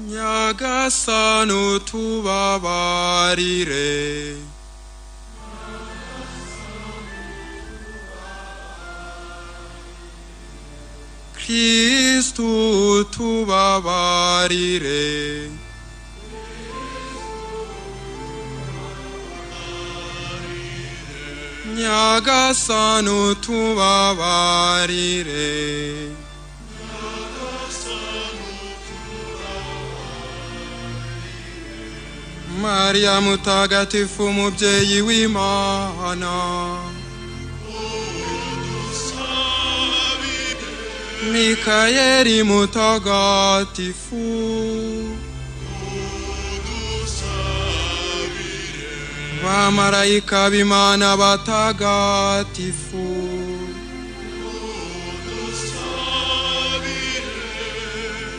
Nyagasani utubabarire. Kristu utubabarire. Nyagasani utubabarire. Maria mutagatifu mubyeyi w'Imana, Mikayeli mutagatifu, bamarayika b'Imana batagatifu,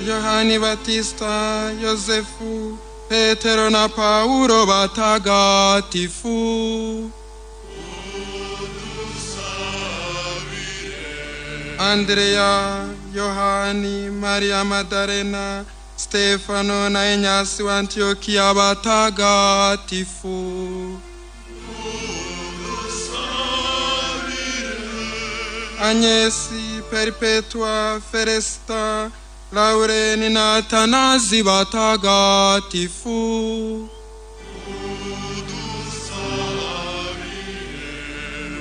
Yohani Batista, Yosefu, Petero na Paulo batagatifu, Andrea, Yohani, Maria Maddalena, Stefano na Enyasi wa Antiokia batagatifu, Agnesi, Perpetua, Feresta, Laureni na Atanazi batagatifu,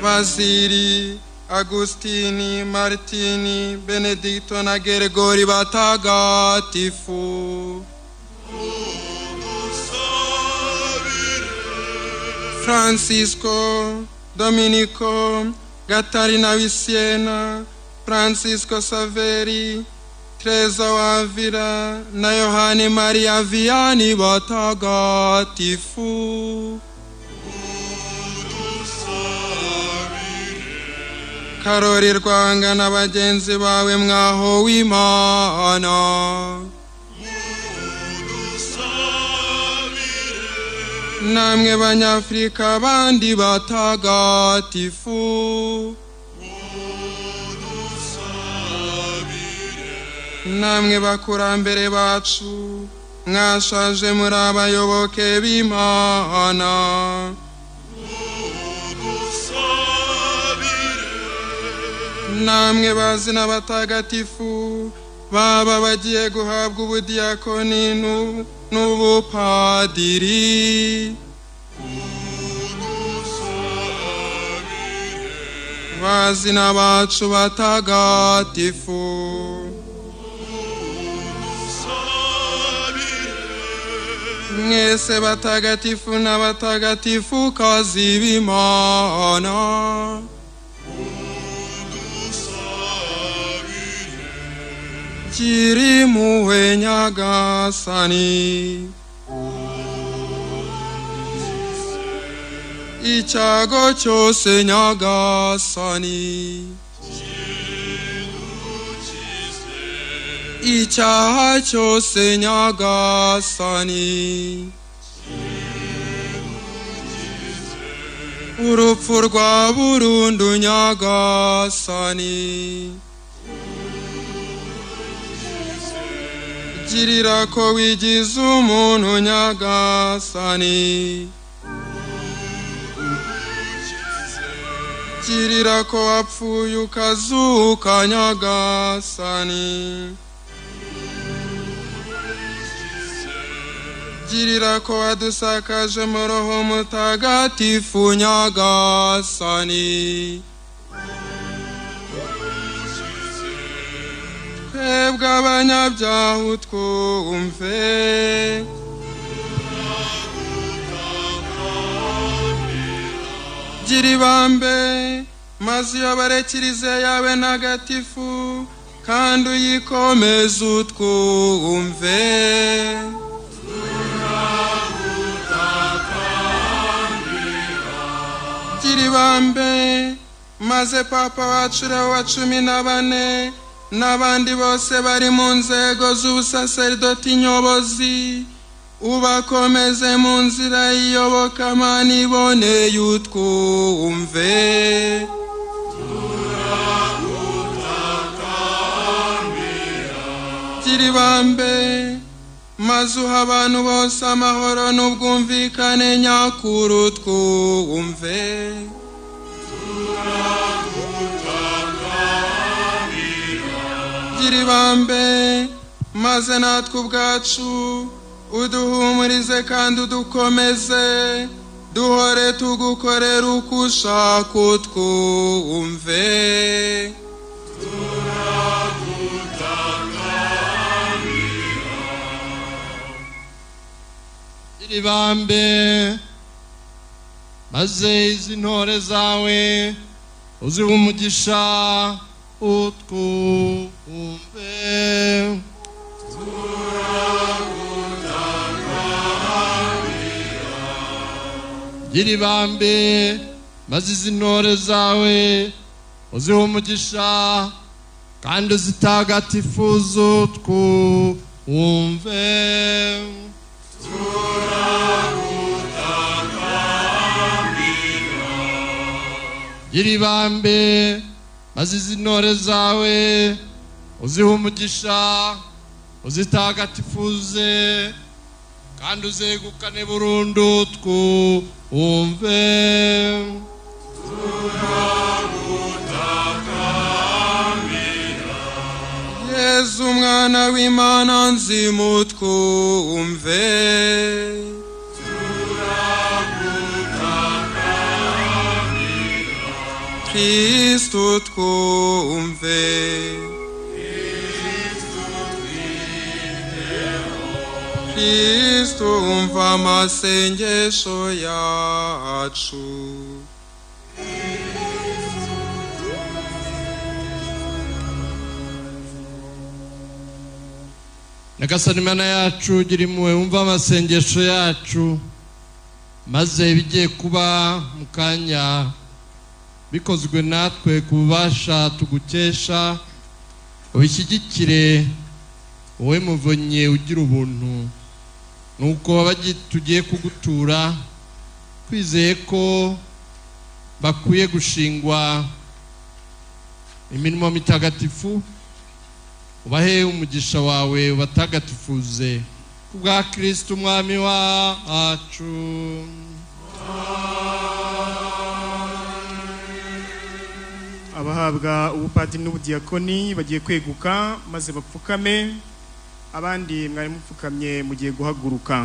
Basili, Agustini, Martini, Benedicto na Gregori batagatifu, Francisco, Dominico, Gatarina w'i Siena, Francisco Saveri, Teresa wa Avila na Yohani Maria Vianney batagatifu, Karori Rwanga na bagenzi bawe mwaho w'Imana, namwe Banyafurika bandi batagatifu, namwe bakurambere bacu mwashaje muri abayoboke b'Imana, namwe bazina batagatifu baba bagiye guhabwa ubudiyakoni n'ubupadiri, bazina bacu batagatifu, mwese batagatifu n'abatagatifukazi b'Imana, Kirimuwe Nyagasani, icyago cyose Nyagasani, icyaha cyose Nyagasani, urupfu rwa burundu Nyagasani, girira ko wigize umuntu Nyagasani, girira ko wapfuye ukazuka Nyagasani, girira ko wadusakaje mu Roho Mutagatifu Nyagasani, twebwe abanyabyaha utwumve, gira ibambe maze uyobore kiliziya yawe ntagatifu kandi uyikomeze utwumve. Gira ibambe maze Papa wacu Leo wa 14 n'abandi bose bari mu nzego z'ubusaserdoti nyobozi ubakomeze mu nzira y'iyobokamana iboneye utwumve. Gira ibambe maze uha abantu bose amahoro n'ubwumvikane nyakuri twumve. Gira ibambe maze natwe ubwacu uduhumurize kandi udukomeze, duhore tugukorera uko ushaka utwumve. Gira ibambe maze izi ntore zawe uzihe umugisha utwumve. Gira ibambe maze izi ntore zawe uzihe umugisha kandi uzitagatifuze utwumve. Gira ibambe maze izi ntore zawe uzihe umugisha uzitagatifuze kandi uzegukane burundu twumve. Yezu umwana w'Imana nzima utwumve. Kristu twumve. Kristu umva amasengesho yacu. Nyagasani Mana yacu, gira impuhwe wumva amasengesho yacu, maze ibigiye kuba mu kanya bikozwe natwe ku bubasha tugukesha, ubishyigikire wowe muvunyi ugira ubuntu. Nuko tugiye kugutura twizeye ko bakwiye gushingwa imirimo mitagatifu, ubahe umugisha wawe ubatagatifuze ku bwa Kristo umwami wacu. Abahabwa ubupadiri n'ubudiyakoni bagiye kweguka maze bapfukame, abandi mwari mupfukamye mugiye guhaguruka.